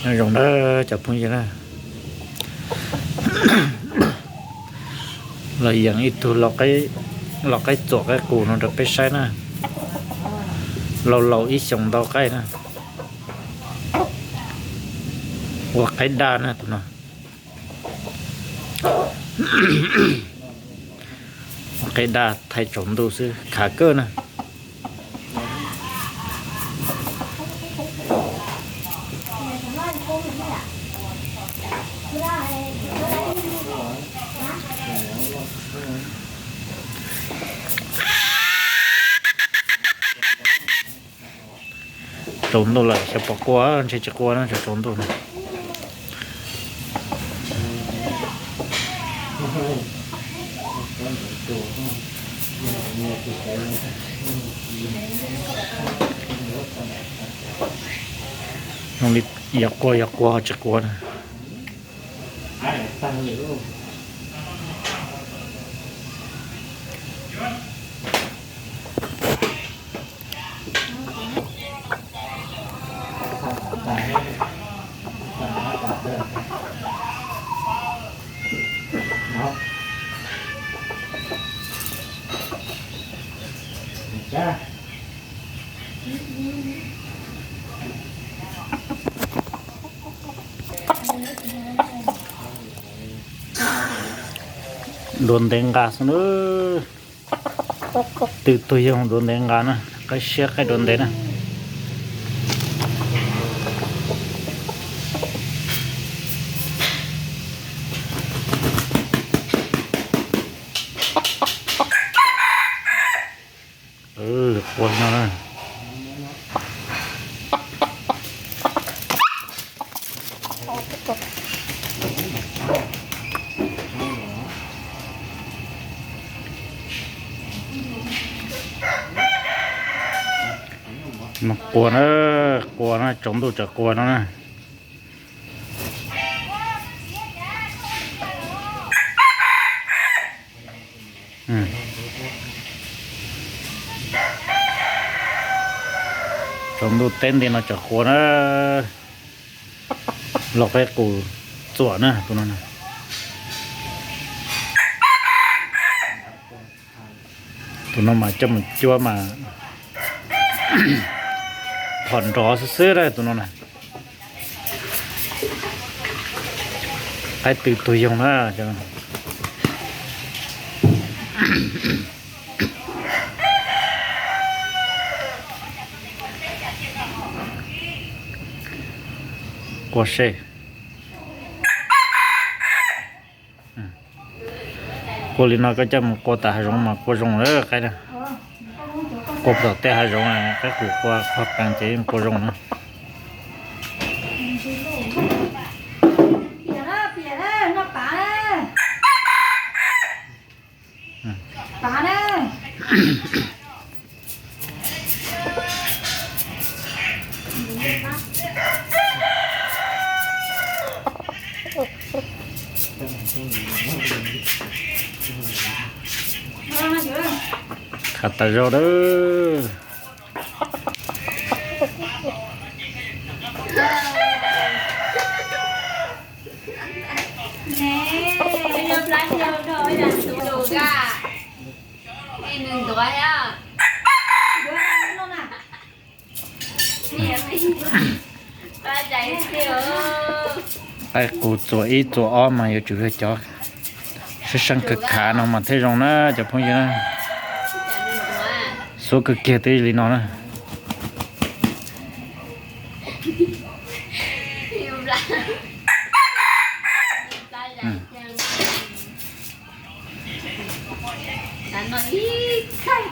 Zoo na cov phooj ywg na, los yeem ib tug lau qaib txuam qaib qus no rau peb saib na. Laus laus ib xyoos ntau qaib na. Ua qaib daj na tus no. Ua qaib daj thaij tsaus ntuj xwb khav kawg na. Tsaus ntuj lawm xyov puas qua, ntshe tsis qua na, tsaus ntuj na. Zoo li yog qua yog qua ho tsis qua na. Duav ntev nqa xwb na. Twb tuag yog duav ntev nqa na, qaib siab qaib duav ntev na. Qua no na. Qua na, qua na, tsaus ntuj tseem qua no na. Tsaus ntuj teb nti no tseem qua na. Lau qaib qus txuam na tus no. Tus no mas coj mus cuab mas phom nrov xwb xwb na tus no na. Qaib tw tuag yoog na. Qua seb. Qua li no koj coj mus qua tom hav zoov mas qua zoo lawm qaib na. Qua tom tej hav zoov, qaib qus qua qhov qees ces yeej qua zoo na. Khav tas zog lawm. Qaib qus txuas ib txuas ob mas yuav tsum yog cov seeb seeb khav khav no mas thiaj zoo na cov phooj ywg na. Xuab kawg kiag twb li no na.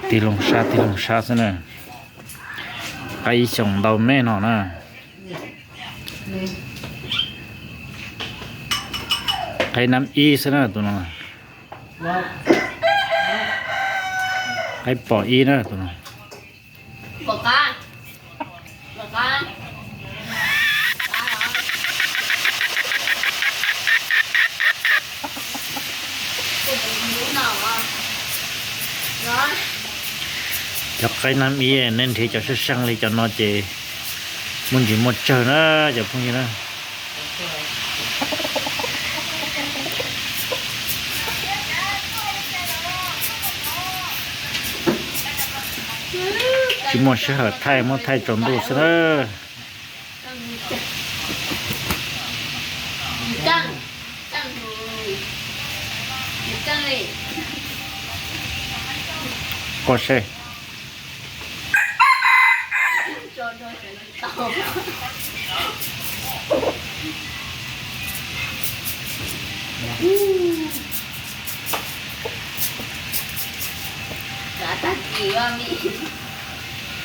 Tig loo sab tig loo sab xwb na. Qaib ib xyoos ntau me no na. Qaib nab ib xwb na tus no. Qaib pom ib na tus no. Cov qaib nab ib nej nrhiav cov seeb seeb li cov no ces muaj ntsis muaj tsawg na cov phooj ywg na. Tsis muaj sij hawm thaij, muab thaij tsaus ntuj xwb na. Quaj seb.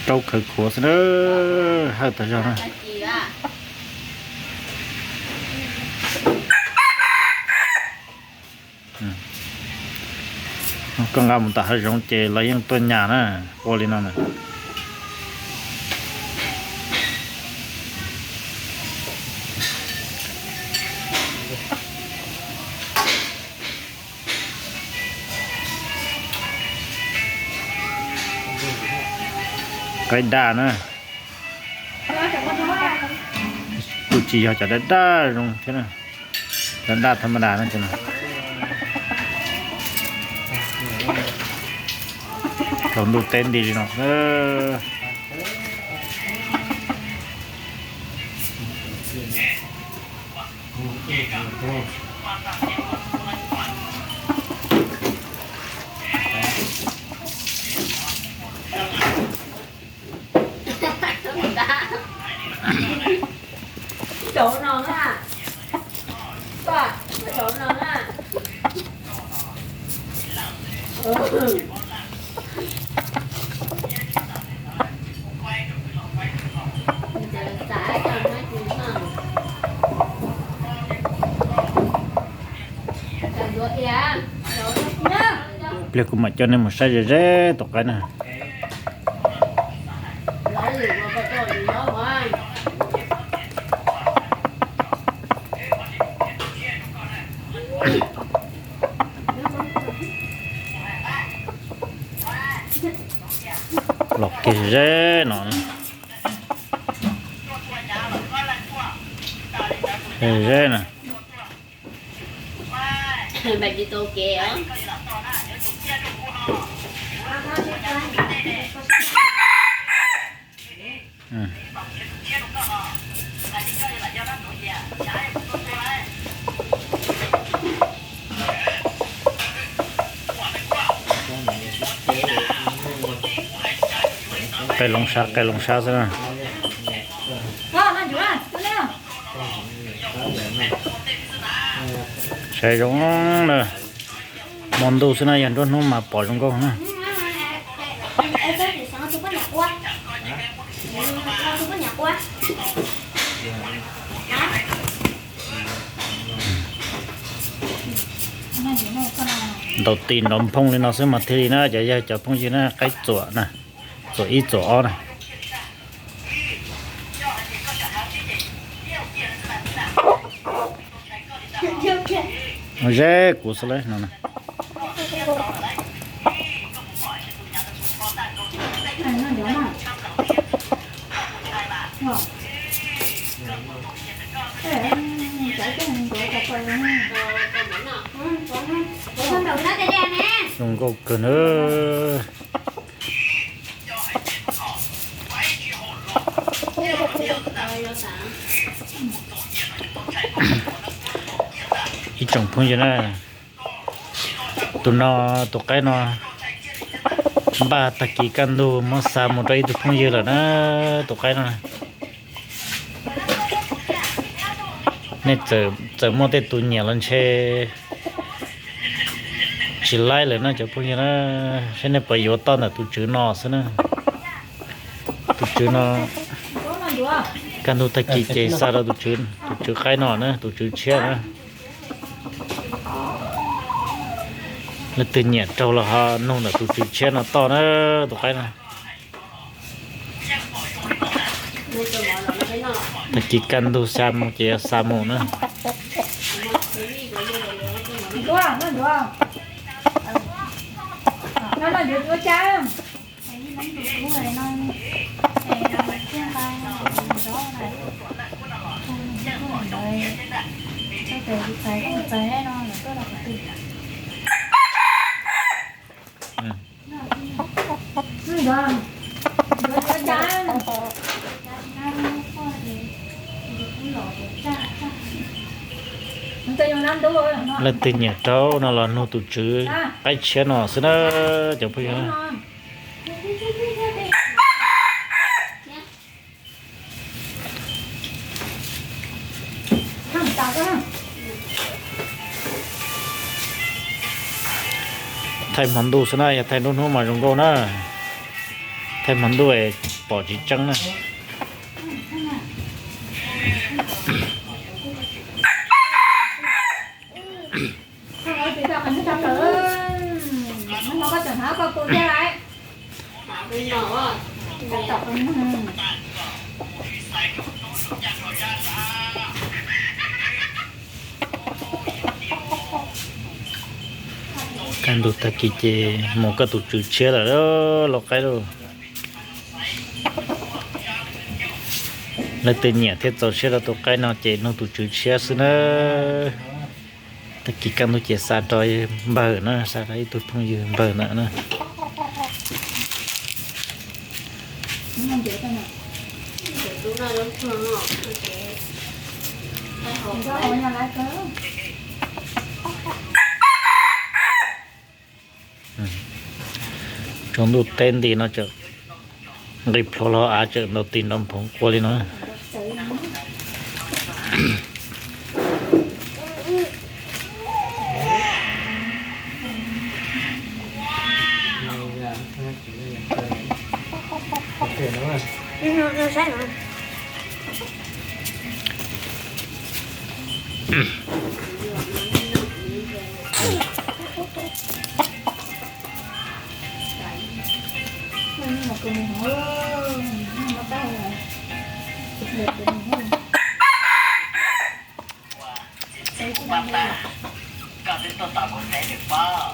Rau khawv khuav xwb na, hawj tag zog na. Koj nqa mus tom hav zoov ces lawv yeej tuaj nyas na, ua li no na. Qaib daj na. Kuj tsis yog cov daj daj zoo thiab na, cov daj thas mas das no ces no. Tsaus ntuj teb nti li no. Pliag kuv mam coj nej mus saib ze ze tus qaib na. Los kiag ze no. Ze na. Qe loo sab, qe loo sab xwb na. Saib zoo na, hmo ntuj xwb na, yog nruab hnub mas pom zoo nkauj na. Ntaus tis ntaus nphooj li no xwb mas thiaj li na, cov yog cov phooj ywg na, qaib txuam na, txuam ib txuam ob na. Ze kuv xwb lawm no. Zoo nkauj kawg na. Ib tsoom phooj ywg na, tus no, tus qaib no npaj tag kis kaj ntug muab xa mus rau ib tug phooj ywg lawm na, tus qaib no. Nej txawm muaj tej tus nyiam los ntshe tsis laib lawm no cov phooj ywg na, saib nej puas yuav toj ntawm tus tswv no xwb na. Tus tswv no, kaj ntug tag kis ces xa rau tus tswv, tus tswv qaib no na, tus tswv tshiab na. Leej twg nyiam raug los ho nug ntawm tus tswv tshiab no toj na, tus qaib no. Tag kis kaj ntug xa mus ces xa mus na. Leej twg nyiam rau no los nug tus tswv qaib tshiab no xwb na, cov phooj ywg. Thaij hmo ntuj xwb na, yog thaij nruab hnub mas zoo nkauj na. Thaij hmo ntuj pom tsis tseeb na. Kaj ntug tag kis ces mus koj tus tswv tshiab lawm lauj qaib lauj. Leej twg nyiam thiab txaus siab rau tus qaib no ces nug tus tswv tshiab xwb na. Tag kis kaj ntug ces xa rau npawg na, xa rau ib tug phooj ywg npawg ntawm na. Tsaus ntuj teb nti no tseem nqis plhuav los av tseem ntaus tis nrov nphoov qua li no. Koj twb tuaj tos kuv teb lawm pob.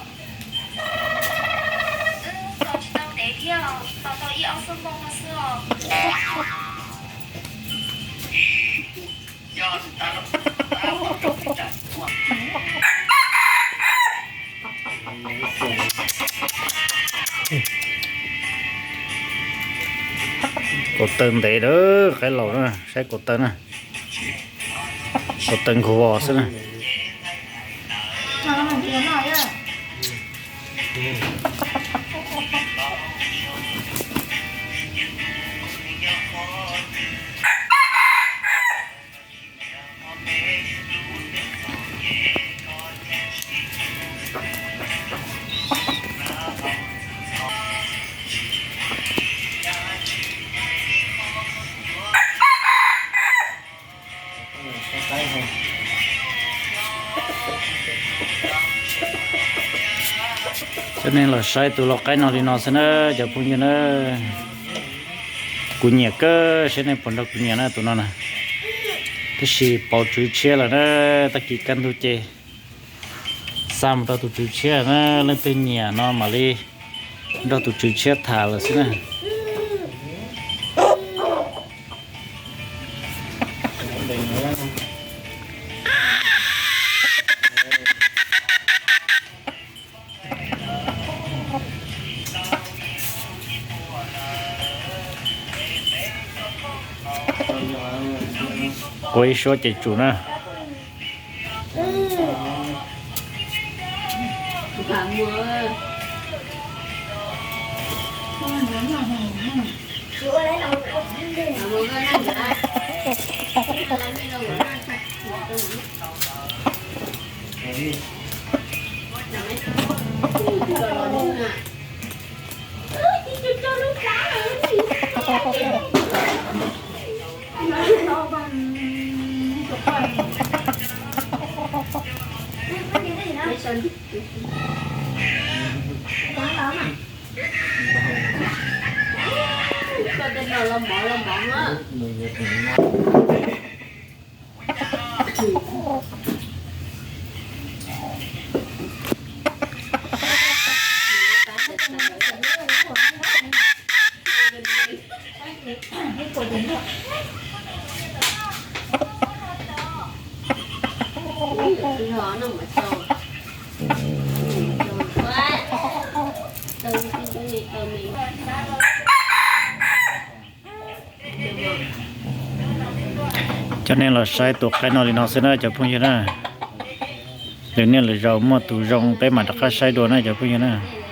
Tos tsis tau ntev thiab, tos tau ib ob xuab moos no xwb os. Kaum taw ntev lawm, qaib laus na, saib kaum taw na. Kaum taw nkaus vos xwb na. Coj nej los saib tus lau qaib no li no xwb na cov phooj ywg na. Kuv nyiam kawg, saib nej puas nrog kuv nyiam na tus no na. Tab sis pauv tswv tshiab lawm na, tag kis kaj ntug ces xa mus rau tus tswv tshiab na, leej twg nyiam no mam li nrog tus tswv tshiab tham lawm xwb na. Ua ib suab ces tsum na. Cov nej los saib tus qaib no li no xwb na cov phooj ywg na. Lwm niaj lwm zaus muaj tus zoo peb mam rov qab saib dua na cov phooj ywg na.